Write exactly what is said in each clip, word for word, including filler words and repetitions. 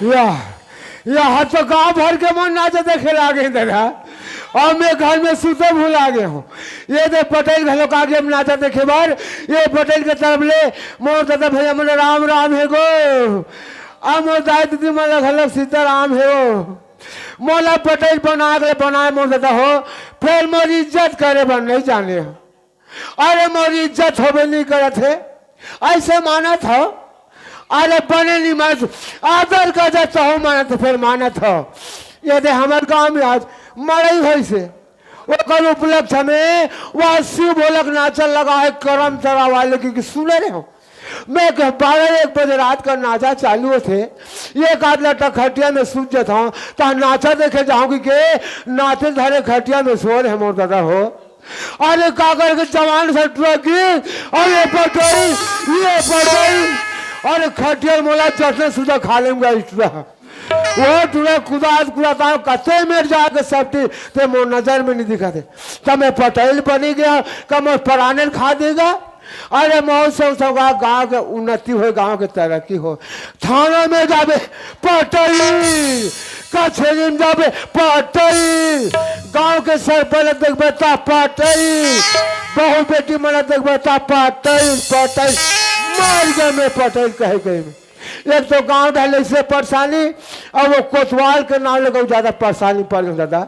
या, यहाँ तो गांव भर के मन नाचा देखे लागे दादा, अउ मैं घर में सुते भुला गे हंव। ये दे पटेल घलो का गे नाचा देखे बर, ये पटेल के तरफ ले मोर दादा भैया मन राम राम हे गो। अउ मोर दाई दीदी मन ला घलो सीताराम हे गो। मोला पटेल बनाए के बनाए मोर दादा हो, फेर मोर इज्जत करे बर नहीं जाने हो। अरे मोर इज्जत होबे नहीं करत हे, अइसे मानत हो। अरे बने नहीं मानत, आदर का जब तहु मानत, फेर मानत हो। ये दे हमर गांव में आज मड़ई होइस हे, ओकर उपलक्ष्य में वह शिव भोलक नाचा लगा हे करम तरा वाले की, की सुने रहे हो। मैं कह, बारह एक बजे रात का नाचा चालू होथे, एक आध लट्टा खटिया में सूत जात हंव, त नाचा देखे जाहूं कि के नाचे धरे खटिया में सो रहे मोर दादा हो। अरे का करके जवान से टुरा की, अरे पटई, ये पटई, अरे खटिया मोला जसने सुधा खा लेम गा टुरा। वो टुरा कुदात कुदात आयो, कते मेर जाके सपटी, ते मोर नजर में नहीं दिखा दे। त मैं पटेल बनी गया, का मोर पराने खा देगा? अरे मौसम सब गांव के उन्नति हो, गांव के तरक्की हो। थाना में जाबे पटई, कचहरी में जाबे पटई, गांव के सरपंच देखबे त पटई, बहू बेटी मन देखबे त पटई, पटई। मर गए मैं पटई कहे गए में। एक तो गांव ढले से परेशानी, अउ वो कोतवाल के नाम लेके ज्यादा परेशानी पड़ गई दादा।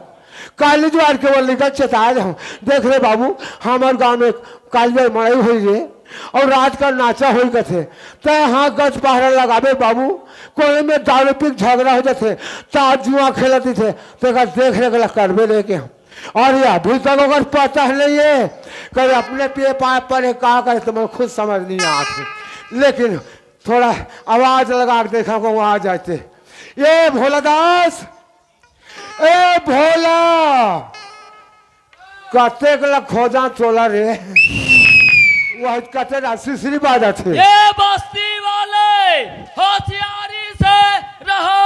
काली जुआर के वो लीडर चेताए रहे, देख रे बाबू, हमर गांव में काली जुआर मड़ई होई रे, अउ रात का नाचा होई कथे, तै हां गज पहरा लगाबे बाबू, कोई में दारू पी के झगड़ा हो जाथे, तार जुआ खेलत दिथे, तेकर देख रेख ला करबे रे के हम। अउ ये अभी तक ओकर पता नहीं हे, कहीं अपने पिए पाए पड़े का करे, तो मैं खुद समझ नहीं आत हे। लेकिन थोड़ा आवाज लगा के देखा को आ जाते। ए भोला दास, ए भोला, कतेक ला खोजा तोला रे। वह कते ला सिसरी बाजत हे। ये बस्ती वाले होशियारी से रहो।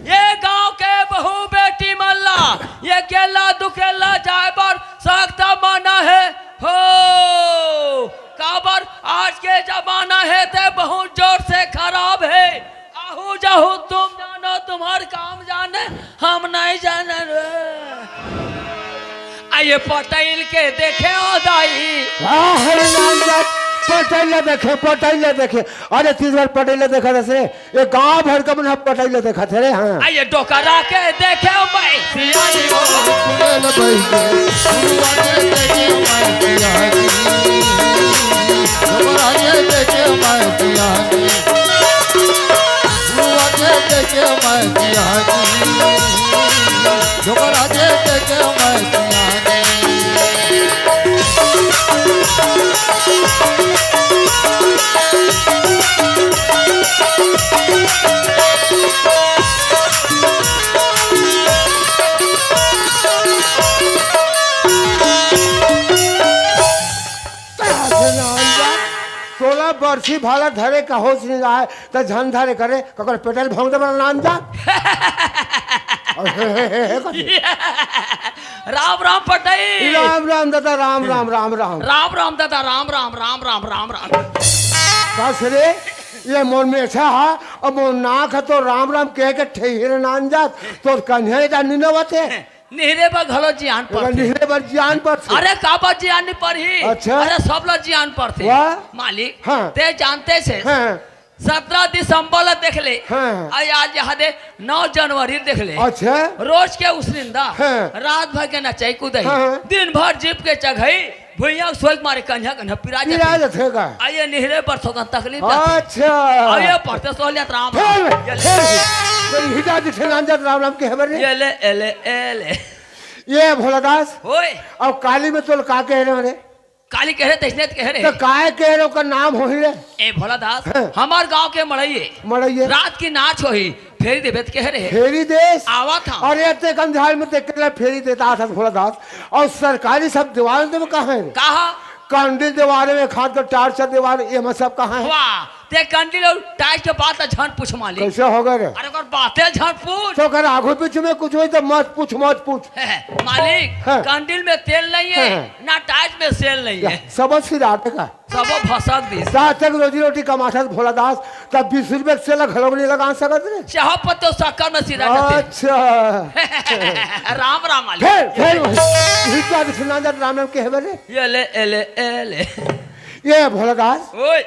ये गांव के बहू बेटी मन ला ये केला दुकेला जाए बर सख्त मना हे हो। काबर आज के जमाना हे ते बहुत जोर से खराब हे। आहू जाहू तुम जानो, तुम्हार काम जाने, हम नहीं जाने रे। आ ये पटेल के देखे हो दाई। वाह, हरे नाम जात, पटेल ला देखे, पटेल ला देखे। अरे तीस बार पटेल ला देखा जैसे ये गांव भर का मन ह पटई ल देखत हे रे। हाँ। आ ये डोकरा के देखे मैं सियानी हो। सुनेल बहिनी, गुरुआ के देखे मैं सियानी। डोकरा के देखे मैं सियानी। गुरुआ के देखे मैं सियानी। डोकरा के देखे मैं सियानी। तोला बरसी भाला धरे का होश नहीं आए, त झन धरे करे, ककर पेटल भौंक दे बड़ा नाम जा। राम राम पटई। राम राम दादा, राम राम, राम राम। राम राम दादा, राम राम, राम राम, राम राम। बस रे, ये मोर मेछा हा, अब मोर नाक है तो राम राम कह के ठेहिर नान जात, तोर कन्हैया जा निनवत है। निहरे बर घलो जियान एला पड़थे। निहरे बर जियान पड़थे। अरे, काबर जियान नहीं पड़ही? अच्छा। अरे, सब ला जियान पड़थे। वाह। मालिक, हाँ। ते जानते से हाँ। सत्रह दिसंबर ला देख ले। हाँ। अउ आज यहाँ दे नौ जनवरी देख ले। अच्छा। रोज के उसनिंदा। हाँ। रात भर के नचई कुदई। हाँ। दिन भर जीप के चघई। भुइयां सोच मारे कन्हा कन्हा पिरा पिरा जाथे। जाथे का? आ ये निहरे बर थोकन तकलीफ जाथे। अच्छा। आ ये पढ़ते सोहलियत राम फेल, राम। ये ले। फेल। तो हिटा दिखे नाम जात राम राम के हबर रे। ये ले, ए ले, ए ले। ये भोलादास। ओए। अब काली में तोल का कह रहे हो रे? काली कह रहे, तैसने कह रहे। तो काय कह रहे हो का नाम होही रे? ए भोलादास, हाँ। हमार गांव के मड़ई हे। मड़ई हे। रात की नाच होही। फेरी देबे त कहे रहे। फेरी देस? आवा था। अरे, ते कम झाल में ते केला फेरी देता था भोला दास। अउ सरकारी सब दीवार में कहाँ है? कहा? कंडी दीवार में, खाद का टार्चर दीवार, ये में सब कहाँ है? वाह, ते कंडील अउ टाइल्स के बात ला झन पूछ मालिक। कइसे होगे रे? अरे ओकर बाते झन पूछ। त ओकर आगू पीछू में कुछ होही त मत पूछ, मत पूछ। मालिक, हाँ। कंडील में तेल नइ हे, हाँ। ना टाइल्स में सेल नइ हे। सबो सिराथे का? सबो भसक दिस। जहाँ तक रोजी रोटी कमाथस भोला दास, त बीस रुपया के सेल घलो नइ लगा सकत रे। चाहो पत्तो शक्कर में सिरा जाथे। अच्छा। राम राम मालिक। फेर, फेर वही। हित बात सुना जा, राम राम कहे बरे। ये ले, ए ले, ए ले। ये भोला दास। ओए।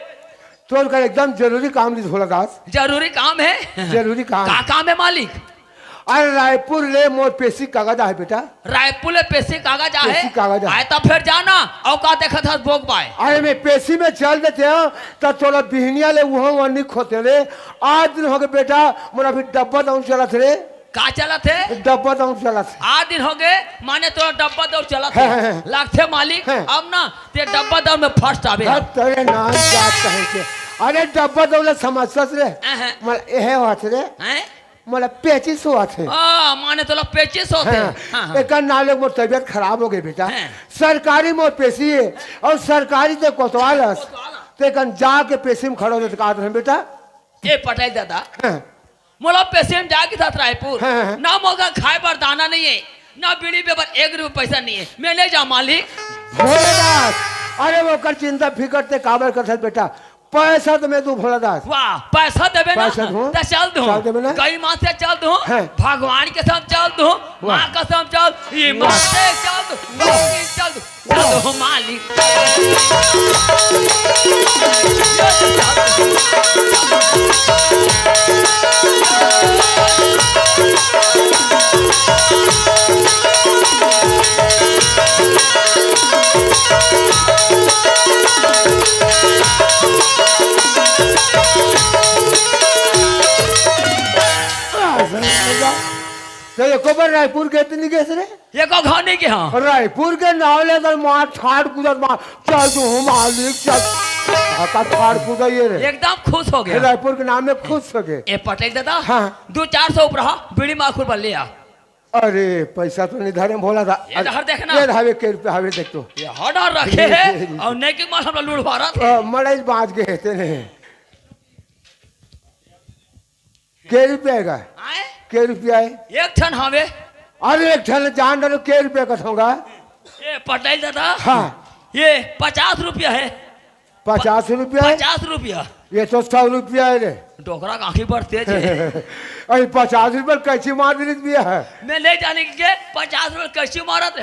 तोर कर एकदम जरूरी काम दिस भोला दास। जरूरी काम हे? जरूरी काम। का काम हे मालिक? अरे रायपुर ले मोर पेशी कागज आहे बेटा। रायपुर ले पेशी कागज आहे? पेशी कागज आहे। आए त फेर जाना, अउ का देखत हस बोक बाय। अरे मैं पेशी में चल देते हंव, त तोला बिहनिया ले उहां उहां नइ खोते रे। आठ दिन होगे बेटा, मोर अभी डब्बा दउन चलत रे। का चलत हे? डब्बा दउन चलत हे। आठ दिन होगे, माने तोर डब्बा दउन चलत हे। हैं, हैं, हैं। लागथे मालिक, हैं। अब ना, ते डब्बा दउन में first आबे। हट तेरे नाम जात कहे के। अरे डब्बा दउन ला समझथस रे। हैं, हैं। मोला एहे होवत रे। हैं? मोला पेचिस होवत हे। आ, माने तोला पेचिस होथे। हाँ। हाँ, हाँ। एकर नाम ले मोर तबियत खराब होगे बेटा। हैं। सरकारी मोर पेशी हे अउ सरकारी ते कोतवाल हस। कोतवाल हस। ते कन जाके पेशी में खड़े हो जा कहत रहें बेटा। ए पटेल दादा। हैं। मोला पेशी में जाए के साथ रायपुर। हाँ, हाँ। ना मोर करा खाए बर दाना नइ हे, ना बीड़ी पिए बर एक रुपया पइसा नइ हे। मैं नइ जांव मालिक। भोला दास, अरे ओकर चिंता फिकर ते काबर करथस बेटा? पइसा तो मैं दूं भोला दास। वाह, पइसा देबे ना? पइसा दूं। त चल दूं। चल देबे ना? गई माँ से चल दूं। हाँ। भगवान के साथ चल दूं। वाह। माँ कसम चल, ये माँ से चल दूं। वाह। चल दूं। चलो मालिक। त एको बार रायपुर गे त नइ गेस रे? एको घाव नइ गे हंव। रायपुर के नाव ले त मार ठाड़ कूदत मार, "चल दूं मालिक, चल।" हाँ, का ठाड़ कूदा ये रे। एकदम खुश होगे। रायपुर के नाम में खुश होगे। ए पटेल दादा, हाँ। दू चार सौ उपरा बीड़ी माखुर बर ले आ। अरे, पइसा तो नइ धरे भोला दा। ये डहर देख ना। ये हवे के रुपया हवे देख तो। ये हर डहर रखे हे, अउ नइ के मार हमला लूट मारत हे। अ, मड़ई बाज गे हे तेने। के रुपया हे गा? आय? के रुपया हे? एक ठन हवे। अरे एक ठन जान डालो के रुपया कथों गा? ए पटेल दादा। हाँ। ये पचास रुपया हे। पचास रुपया हे? पचास रुपया। ये तो सौ रुपया हे रे। डोकरा के आँखी बड़ तेज हे। अरे पचास रुपया कैंची मार दिस भैया। मैं नइ जानेंव के पचास रुपया कैंची मारत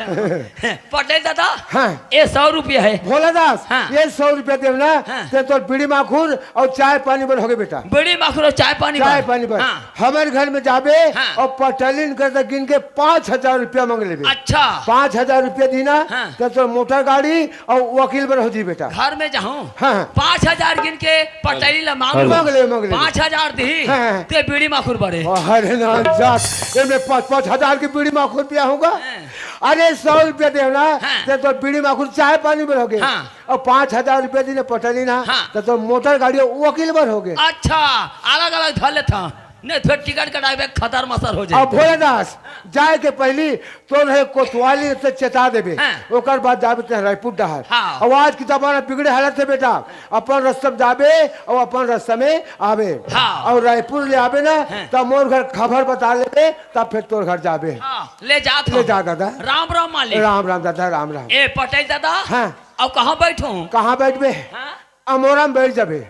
हे। पटेल दादा, हाँ। ये सौ रुपया हे। भोला दास, हाँ। ये सौ रुपया देव ना, हाँ। ते तोर बीड़ी माखुर अउ चाय पानी बर होगे बेटा। बीड़ी माखुर अउ चाय पानी बर। चाय पानी बर। हाँ। हमर घर में जाबे हाँ। अउ पटेलिन कर त गिन के पाँच हजार रुपया मांग लेबे। अच्छा। पाँच हजार रुपया दीना, हाँ। ते तोर मोटर गाड़ी अउ वकील बर हो जी बेटा। घर में जाहूँ। हाँ, हाँ। पाँच हजार गिन के पटेलिन ला मांग लूँ। मांग ले, मांग ले। पाँच हजार दी, हाँ, हाँ। ते बीड़ी माखुर बरे। अरे ना जात, एमे पाँच, पाँच हजार के बीड़ी माखुर पिया होगा। हाँ। अरे सौ रुपया देव ना, हाँ। ते तोर बीड़ी माखुर चाय पानी बर होगे। हाँ। अउ पाँच हजार रुपया दीना पटेलिन ना, हाँ। ते तोर मोटर गाड़ी वकील बर होगे। अच्छा, अलग-अलग धर लेथंव। नहीं, फेर टिकट कटाए बर खतर मसर हो जाही। अब भोला दास, जाए के पहिली तोर हे कोतवाली से चेता देबे। हाँ। ओकर बाद जाबे ते रायपुर डहर। हाँ। अउ आज के जमाना बिगड़े हालत हे बेटा, अपन रस्ता में जाबे अउ अपन रस्ता में आबे। हाँ। अउ रायपुर ले आबे ना, हाँ। त मोर घर खबर बता लेबे, तब फेर तोर घर जाबे। हाँ, ले जात ले हंव। जा दादा। राम राम मालिक। राम राम दादा, राम राम। ए पटेल दादा, हाँ। अउ कहाँ बइठहूँ? कहाँ बइठबे? हाँ। अमोरा में बइठ जाबे।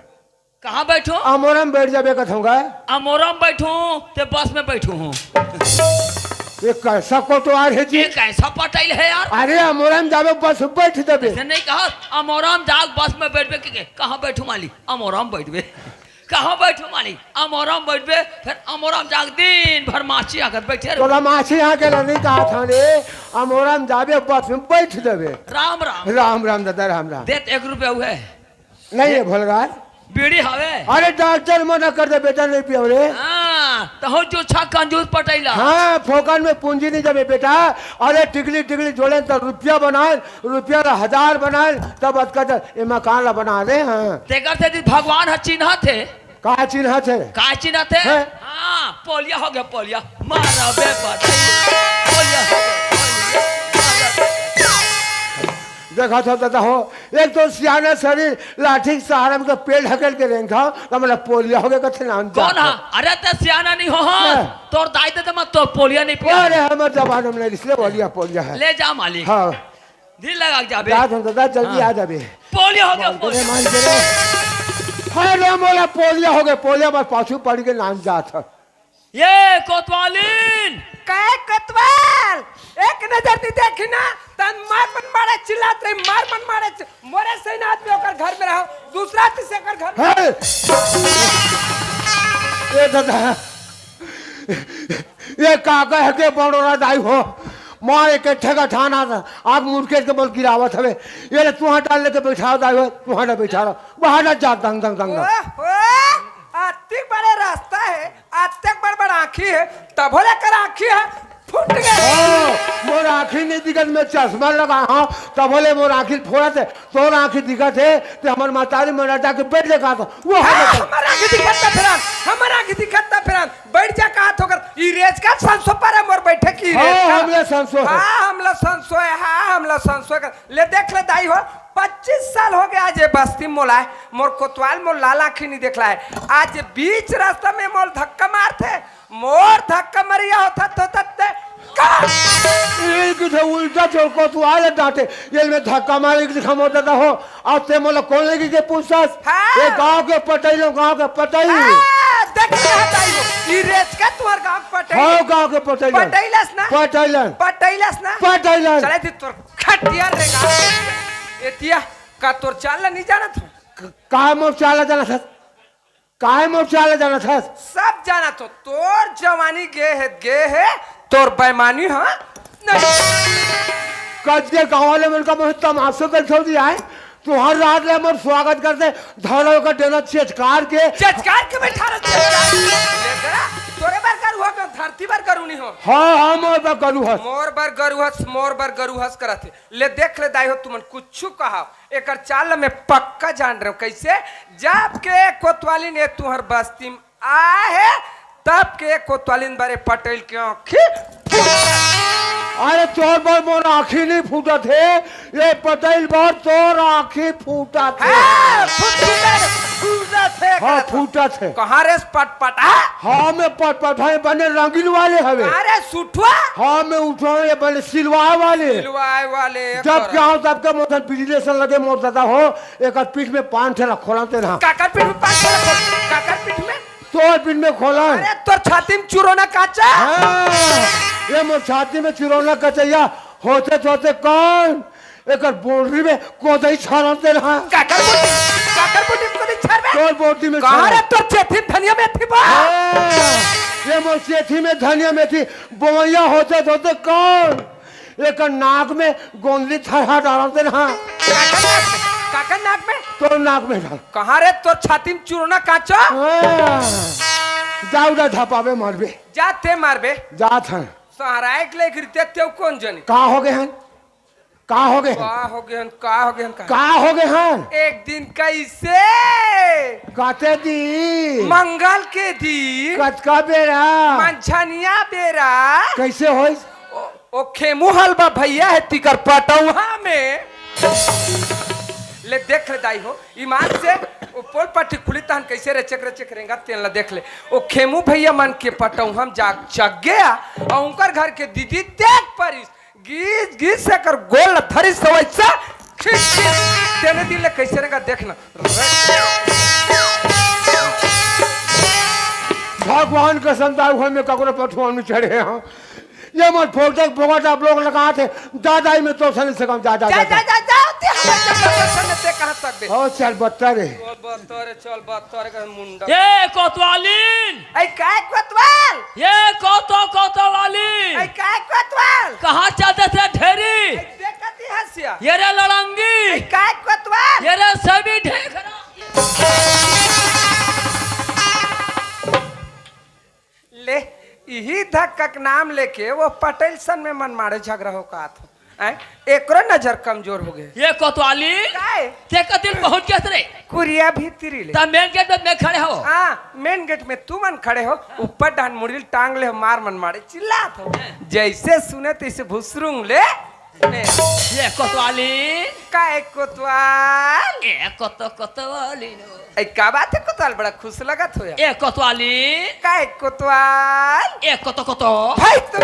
कहाँ बइठहूँ? अमोरा में बइठ जाबे कथों गा। अमोरा में बइठहूँ, ते बस में बइठहूँ। ये कइसा कोतवाल हे जी? ये कइसा पटेल हे यार? अरे अमोरा में जाबे, बस में बइठ जाबे। अइसे नइ कहा, अमोरा में जाके बस में बइठबे के, के, कहाँ बइठहूँ मालिक? अमोरा में बइठबे। कहाँ बइठहूँ मालिक? अमोरा में बइठबे, फेर अमोरा में जाके दिन भर माछी हांकत बइठे रहे। तोला माछी हांके ला नइ कहत हंव रे, अमोरा में जाबे, बस में बइठ जाबे। राम राम। राम राम दादा, राम राम। दे त एक रुपया हे। नइ हे भोला दास। बीड़ी हवे? अरे डॉक्टर मना कर दे बेटा, नइ पियव रे। हाँ, तहूँ जूछा कंजूस पटेल। हाँ, फोकट में पूंजी नइ जमे बेटा। अरे टिकली टिकली जोड़ेन त रुपया बनाएन, रुपया ला हजार बनाएन, तब अतका त ए मकान ला बना दे। हाँ। तेकर सेती भगवान ह चिन्हत हे। का चिन्हत हे? का चिन्हत हे? हैं? हाँ, पोलिया होगे, पोलिया। मारा बे पटेल। पोलिया होगे, पोलिया। मारा बे पटेल। देखत हो दादा हो, एक तो सियाना शरीर, लाठी के सहारा में तो पेट ढकेल के रेंगत हो, तो मतलब पोलिया हो गया, कथे नाम कौन जात हा? हो। अरे ते सियाना नहीं हो, हाँ। हाँ। तोर दाई दे तो मत तो पोलिया नहीं पिया। अरे, हमर जमाना में नहीं, इसलिए पोलिया, पोलिया है। ले जा मालिक। हाँ। धीर लगा के जाबे। जा तुम दादा, जल्दी हाँ। आ जाबे। पोलिया हो गया, मान के रे, पोलिया। मान के रे। हाय रे, मोला पोलिया हो गया, पोलिया बस पाछू पड़ के नाम जात है। ये कोतवालीन! काय कोतवाल? एक नजर नहीं देखी ना, तन मार मन मारे चिल्लात रही, मार मन मारे चि-, मोरे सही ना आदमी ओकर घर में रहो, दूसरा तीसरे ओकर घर में हे! ए दादा, ये का कहे के बड़ोरा दाई हो? माँ एक ठेका ठाना था, आप मुर्केट के बल गिरावत हवे। ये ले तुहा डाल लेके बैठाओ दाई हो, तुहा ना बैठा रहो। बाहर ना जा, दंग, दंग, दंग, दंग। ओह, ओह, अतिक बड़े रास्ता है, अतेक बड़ बड़ आँखी हे, तभो ले कर आँखी हे फूट गे। हाँ, मोर आँखी नहीं दिखत, मैं चश्मा लगा हँव, तभो ले मोर आँखी फोड़त हे। तोर आँखी दिखत हे, ते हमर महतारी मन अड्डा के बैठ ले कहा था। वो हाँ, हमें हमर आँखी दिखत त फेरान, हमर आँखी दिखत त फेरान। बैठ जा कहा थोकर, ई रेज का संसो पर है मोर बैठे की हाँ, रेज का। हमला संसो है। हाँ, हमला संसो है, हाँ, हमला संसो है। ले देख ले दाई हो, पच्चीस साल हो गया आज ये बस्ती में मोला है, मोर कोतवाल मोर लाल आँखी नहीं देखला है। आज बीच रास्ता में मोर धक्का मारथे, मोर धक्का मरिया होता तो तत्ते का? एक से उल्टा चोर कोतवाल डांटे, ये में धक्का मारे के दिखा मोटा हो, अब ते मोला कौन लेके के पूछस? हाँ। ये गांव के पटैल हो, गांव के पटैल। हाँ, देख रहा था ये, ये रेस का तुम्हार गांव के पटैल। हाँ, गांव के पटैल। पटैलस ना? पटैलन। पटैलस ना? पटैलन। चले थे तोर खटिया रे गांव। एतिया का तोर चाल नहीं जाना था? क-, का मोर चाल जाना था? काय मोर चाल जाना था? सब जाना तो तोर जवानी गे हे, गे हे, तोर बेईमानी, हाँ? नहीं। कज के गाँव वाले मन का मोहे तमाशो कर छोड़ दिया है। तू हर रात ले मोर स्वागत करते, धरो का डेना चेचकार के। चेचकार के बैठा रह, चेचकार। ले जरा, तोरे बर गरु हो, तो धरती बर गरु नहीं हो। हाँ, हाँ, मोर बर गरु हस। मोर बर गरु हस, मोर बर गरु हस करत हे। ले देख ले दाई हो, तुमन कुछु कहा, एकर चाल मैं पक्का जान रहे हो। कैसे? जब के कोतवाली ने तुहर बस्ती में आ है, तब के कोतवाली ने बरे पटेल के आँखी फूट। अरे तोर बर मोर आँखी नहीं फूटत है, ये पटेल बर तोर आँखी फूटत है। हाँ, फूट, फूटत, फूटत है, हाँ, कहत हो। फूटत है। कहाँ रे पटपटा? हाँ, मैं पटपट है, बने रंगीन वाले हवे। अरे सुठवा? हाँ, मैं उठवा, ये बने सिलवाए वाले। सिलवाए वाले, जब कर। क्या हो, तब का मोर बिजली से लगे मोर दादा हो, एक पीठ में पान ठेला खोला तेरा। काकर पीठ में पान ठेला खोल? काकर पीठ में? तोर पीठ में खोला। अरे, तोर छाती में चुरोना काचा? हाँ, ये मोर छाती में चुरोना कचैया होते तो होते कौन? एकर बोंडरी में कोदई छारन दे रहा। काकर बोंडरी, काकर बोंडरी में कोदई छारबे? तोर बोंडरी में कहाँ छारन। रे तोर चेथी में धनिया मेथी बा? हाँ, ये मोर चेथी में धनिया मेथी बोवैया होते धोते कौन? एकर नाक में गोंदली थरहा डारन दे रहा। काकर नाक में, काकर नाक में? तोर नाक में डाल। कहाँ रे तोर छाती में चुरोना काचा? हाँ, जा उड़ा धपावे मारबे। जा ते मारबे। जात हन। सहारा एक लेख रिते तेव कौन जने? का हो गए हन? का हो गए हन? का हो गए हन? का हो गए हन? का? का हो गए हन? एक दिन कैसे? काते दिन? मंगल के दिन। कतका बेरा? मंझनिया बेरा। कैसे होइस? ओ, ओ खेमू हलबा भैया है तिकर पटौहा में। ले देख ले दाई हो, ईमान से ओ पोल पट्टी खुली तहन कैसे रचक रचक रेंगा तेन ला देख ले। ओ खेमू भैया मन के पटौहा में जा चक गया और उनकर घर के दीदी देख परिस। गीस गीस से कर गोल धरी सवैसा खींच खींच। तेने दिल ले कैसे रहेगा देखना। भगवान कसम दाऊ हो, मैं ककरो पठवा नहीं चढ़े हँव। ये मत फोकट फोकट आप लोग लगात हे। दादा ही मैं तो सने से कम जा, जा, जा, जा, जा। जा, जा, ते हमें चल बत्तर से ते कहाँ तक बे? ओ, चल बत्तर रे। चल बत्तर रे, चल बत्तर रे, मुंडा। ए, कोतवालीन! ऐ काय कोतवाल? ये कोतो, कोतवालीन! ऐ काय कोतवाल? कहाँ चलते से ढेरी? ऐ देखती हँसिया। ये रे लड़ंगी! ऐ काय कोतवाल? ये रे सभी ढेखरा! ले, इही धक्का के नाम लेके वो पटेल सन में मनमाड़े झगड़ा हो का था। हैं? एकरो नजर कमजोर हो गए। ये कोतवाली, काय? ते का दिल बहुत गैस रे। कुरिया भीतरी ले। ता मेन गेट में मैं खड़े हो। हाँ, मेन गेट में तू मन खड़े हो, ऊपर डान मुड़ील टांग ले हो, मार मनमाड़े चिल्लात हो। जैसे सुने तैसे भुसरुंग ले। ए, ये कोतवाली। काय कोतवाल? ए, कोतो-, कोतवाली नो। ए, का बात हे कोतवाल, बड़ा खुश लगत हो यार। ए, कोतवाली। काय कोतवाल? ए, कोतो, कोतो। भाई, तो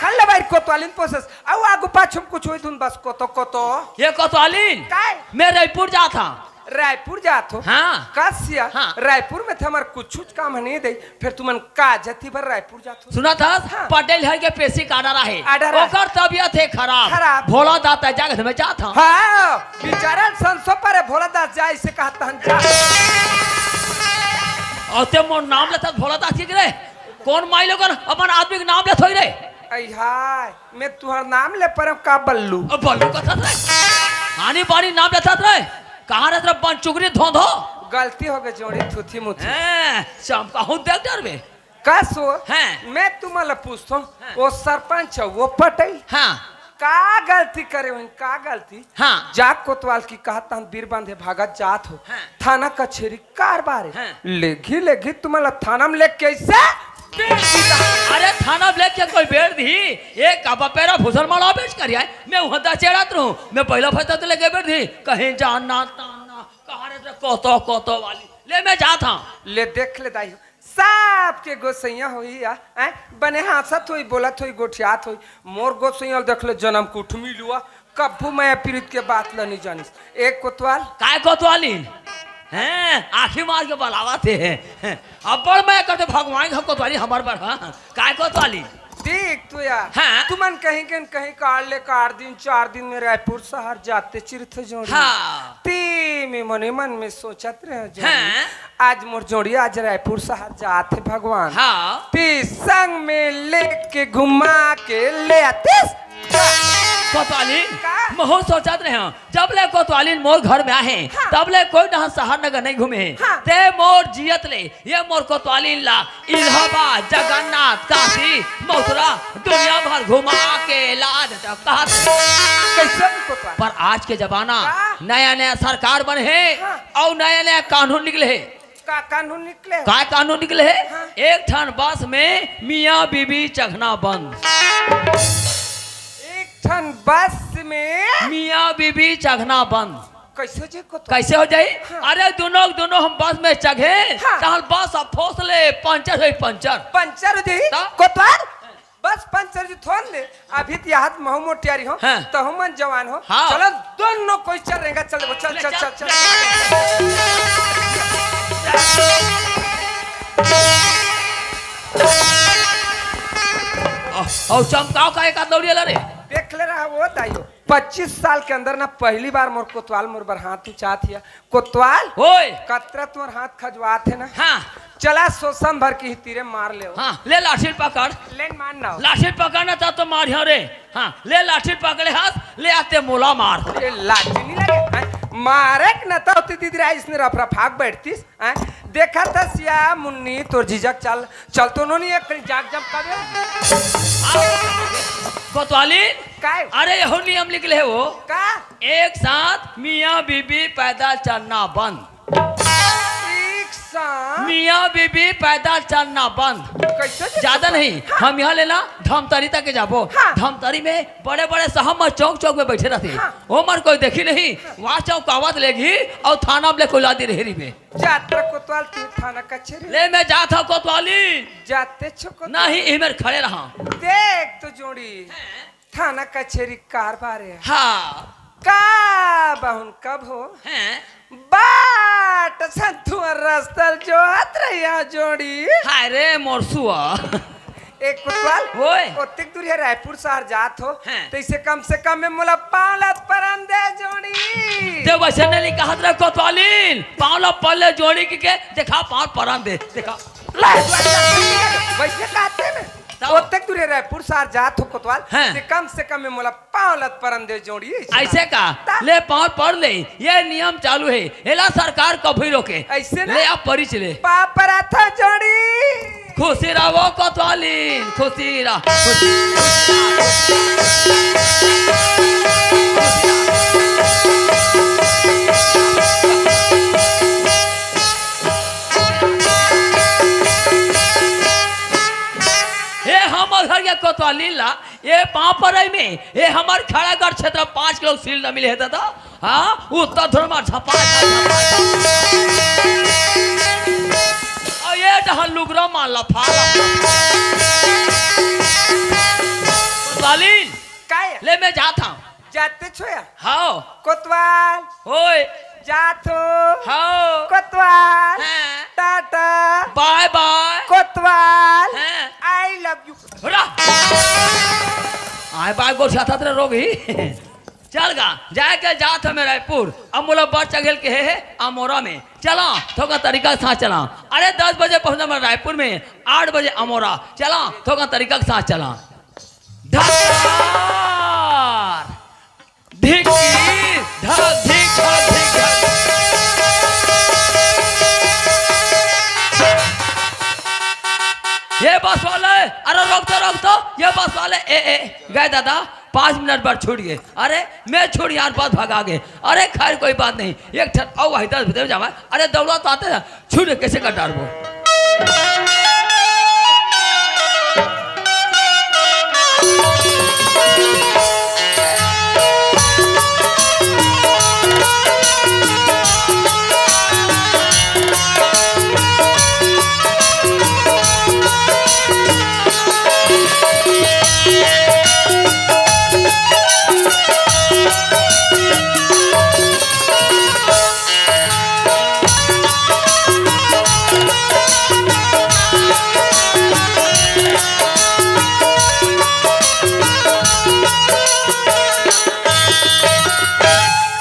खल्ले भाई कोतवालिन पोसस। अउ आगू पाछू म कुछ होई धुन बस कोतो, कोतो। ये कोतवालिन। काय? मैं रायपुर जात हँव। रायपुर जात हो? हाँ। कस या? हाँ। रायपुर में तो हमर कुछ काम नहीं दे, फिर तुमन का जती भर रायपुर जात हो? सुनत हस? हाँ। पटेल हर के पेशी का order आहे। Order आहे। ओकर तबियत हे खराब। खराब। भोला दास जागे में जात हँव। हाँ, बिचारा संसो पर हे, भोला दास जाय से कहत हन जा। अउ ते मोर नाम लेथस भोला दास के रे? कोन माई लोगन अपन आदमी के नाम लेत होही रे? अई हाय, मैं तुहर नाम ले परँव का बल्लू? अब बल्लू कथस रे? आनी बानी नाम लेथस रे? कहाँ रहत रे बन चुगरी धोंधो? गलती होगे जोड़ी थुथी मुथी। हैं, चमकाहूँ देख डरबे। कस हो? हैं। मैं तुमन ल पूछथँव, हैं। वो सरपंच हे, वो पटेल। हाँ। का गलती करे होही, का गलती? हाँ। जा कोतवाल की कहत हन बीर बांधे भागत जात हो। हाँ। थाना कचेरी कारबार हे। हाँ। लेगही, लेगही तुमन ल थाना में लेके कइसे बेच दीही? अरे थाना में लेके कोई बेच दीही? ए का बपेरा फुसर मला बेच कर आय। मैं उहाँ दस चढ़त रहूँ, मैं पहिला फैसला तो लेके बेच दीही। कहीं जाना ताना, कहाँ रे कोतो, कोतो वाली। ले मैं जात हँव। ले देख ले दाई हो। सबके गोसइया होही या, हैं? बने हाँसत होही, बोलत होही, गोठियात होही। मोर गोसइया ल देख ले, जनम के उठमी लुआ, कभू मया पीरित के बात ल नइ जानिस। एक कोतवाल। काय कोतवालिन? हैं? आँखी मार के बलावत हे। हैं? अब्बड़ मया करथे भगवान के कोतवालिन हमर बर, हाँ? काय कोतवालिन? देख तो यार, हाँ। तुमन कहीं के न कहीं काट ले, काट दिन, चार दिन में रायपुर शहर जाते चिरथे जोड़ी। हाँ। ते में मने मन में सोचत रहे जोड़ी। हाँ। आज मोर जोड़ी आज रायपुर शहर जात हे भगवान। हाँ। ते संग में लेके घुमा के ले आतिस। कोतवालिन, का? महूँ सोचत रहे हँव, जब ले कोतवालिन मोर घर में आहे, हाँ। तब ले कोई डहर शहर नगर नहीं घूमे हे। हाँ। ते मोर जियत ले, ये मोर कोतवालिन ला इलाहाबाद, जगन्नाथ, काशी, मथुरा, दुनिया भर घुमा के ला देथँव कहत। कइसे भी कोतवाल? पर आज के जमाना, का? नया नया सरकार बने हे, हाँ। अउ नया नया कानून निकले हे। का कानून निकले? का कानून निकले हे? हाँ। एक ठन बस में मियाँ बीबी चघना बंद। एक ठन बस में? मियाँ बीबी चघना बंद। कइसे हो जाही कोतवाल? कइसे हो जाही? हाँ। अरे दुनों, दुनों हम बस में चघे, हाँ। तहन बस अब फोस ले, पंचर होही, पंचर। पंचर हो जाही? त? कोतवाल? बस पंचर जी थोन ले, अभी तो यहाँ महूँ मोटियारी हो, हाँ। तहूँ मन जवान हो। हाँ। चलो, दुनों कोई चल रहेगा, चल, चल, ले, चल, चल, चल, चल। अउ चमकाव का एक आध दौड़िया ला रे। देख ले रहा वो दाई हो, पच्चीस साल के अंदर ना पहली बार मोर कोतवाल मोर बर हाथ उचात हिया। कोतवाल, ओए। कतरा तोर हाथ खजवात हे ना। हाँ। चला सोसन भर के ही तीरे मार ले। हाँ, ले लाठी पकड़। ले मार ना। लाठी पकड़ ना, तब तो मारिहँव रे। हाँ, ले लाठी पकड़े हस, ले आते मोला मार। ये लाठी नहीं लगे, हैं? मारे के न तो होती दीदी राय इसने रफ रफाक बैठतीस, हैं? देखत हस या मुन्नी तोर जीजा के चाल, चल तो नोनी एक कहीं जाग जम कबे। कोतवालिन? काय? अरे यहू नियम निकले हे वो। का? एक साथ मियाँ बीबी पैदल चलना बंद। एक साथ? मियाँ बीबी पैदल चलना बंद। कइसे जी? ज्यादा नहीं, हाँ। हम यहाँ ले ना धमतरी तक के जाबो। हाँ। धमतरी में बड़े-बड़े साहब मन चौक-चौक में बइठे रहिथे। हाँ। ओमन कोई देखही नहीं, हाँ। वहाँ चौंकावत लेगही अउ थाना में ले कोई ला दे रहे रहिबे। जात रह कोतवाल तू थाना कचेरी। ले मैं जात हँव कोतवाली। जाते छो कोतवाल। नहीं, इही मेर खड़े रहा। देख तो जोड़ी। हैं? थाना कचेरी कारबार हे। हाँ। का बहुन कब हो? हैं? बाट संतुअर रस्तल जोहत रहिया जोड़ी। हाय रे मोर सुआ। एक कोतवाल, ओए। ओतेक दूर हे रायपुर शहर जात हो, हैं। तइसे कम से कम में मोला पाँव लात परन दे जोड़ी। ते वइसे नहीं कहत रहे कोतवालिन, पाँव ला पर ले जोड़ी के, के देखा पाँव परन दे, देखा। ला, वइसे कहते ना। तब? ओतेक दूर हे रायपुर शहर जात हो कोतवाल, हैं। ते कम से कम में मोला पाँव लात परन दे जोड़ी, अइसे अइसे ना। का? ता? ले पाँव पर ले, ये नियम चालू हे, एला सरकार कभी रोके। अइसे ना? ले आप परिच ले। पाँव पराथँव जोड़ी। खुशी रहो कोतवालिन, खुशी रहो, खुशी, खुशी रहो। हे हमर घर के कोतवाल। लीला, ये पांव परई में, ये हमर खड़गड़ क्षेत्र पांच किलो सील न मिले हे दादा। हाँ, उत्तर ध्रुव में झपा, झपा, झपा। अउ ये डहर लुगरा मा लफा, लफा। सालिन, काय? ले मैं जात हंव। जात हस या? हाव। कोतवाल। ओए। जात हंव। हाव। कोतवाल। हाँ। टाटा। बाय बाय। कोतवाल। हाँ। I love you। हो रा। आय बाय गोठियाथस रे रोगही। चल गा, जाय के जात हंव मैं रायपुर। अब मोला बड़ चघेल के हे, हे, अमोरा में। चला, थोकन तरीका के साथ चला। अरे, दस बजे पहुंचना मैं रायपुर में, आठ बजे अमोरा। चला, थोकन तरीका के साथ चला। धक्कार। धिक, धक, धिक, धक, धिक, धक। ये बस वाले, अरे रोक तो, रोक तो, ये बस वाले, ए, ए, गए दादा, पाँच मिनट बर छूट गए। अरे, मैं छूट यार, बस भगा गए। अरे, खैर, कोई बात नहीं, एक ठन अउ वही दस बजे जावा। अरे, दौड़ा तो आते हैं, छूट कैसे कर डारबो?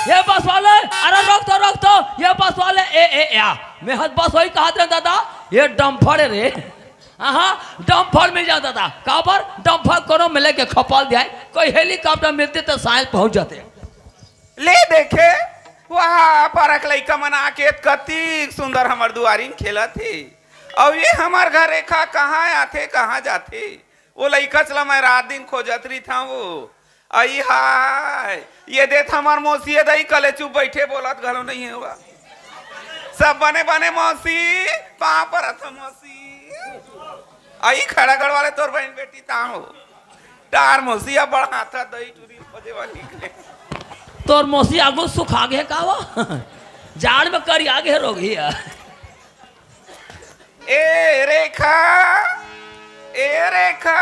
ये बस वाले, अरे रोक तो, रोक तो, ये बस वाले, ए, ए, या। मैं हद बस वही कहा था दादा, ये डम्फर हे रे। हाँ, डम्फर मिल जाता था। काबर? डम्फर कोनो मिले के खपाल दिया है। कोई हेलीकॉप्टर मिलते तो शायद पहुंच जाते। ले देखे, वहाँ पारा के लइका मन आके कतिक सुंदर हमर दुआरी म खेलत हे। अउ ये हमर घर रेखा कहाँ आथे, कहाँ जाथे? वो लइका चला मैं रात दिन खोजत रहिथंव वो। अई हाय, ये देख हमर मौसी ए दई कले चुप बइठे, बोलत घलो नइ हे ओहा। सब बने बने मौसी, पाँव परत हंव मौसी। अई खड़गड़ वाले तोर बहिन बेटी तांव। टार मौसी अब बड़ हाथा दई टूरी खोजे वाली के। तोर मौसी आगू सुखा गे का वो? जाड़ में करिया गे रोगही। ए रेखा, ए रेखा।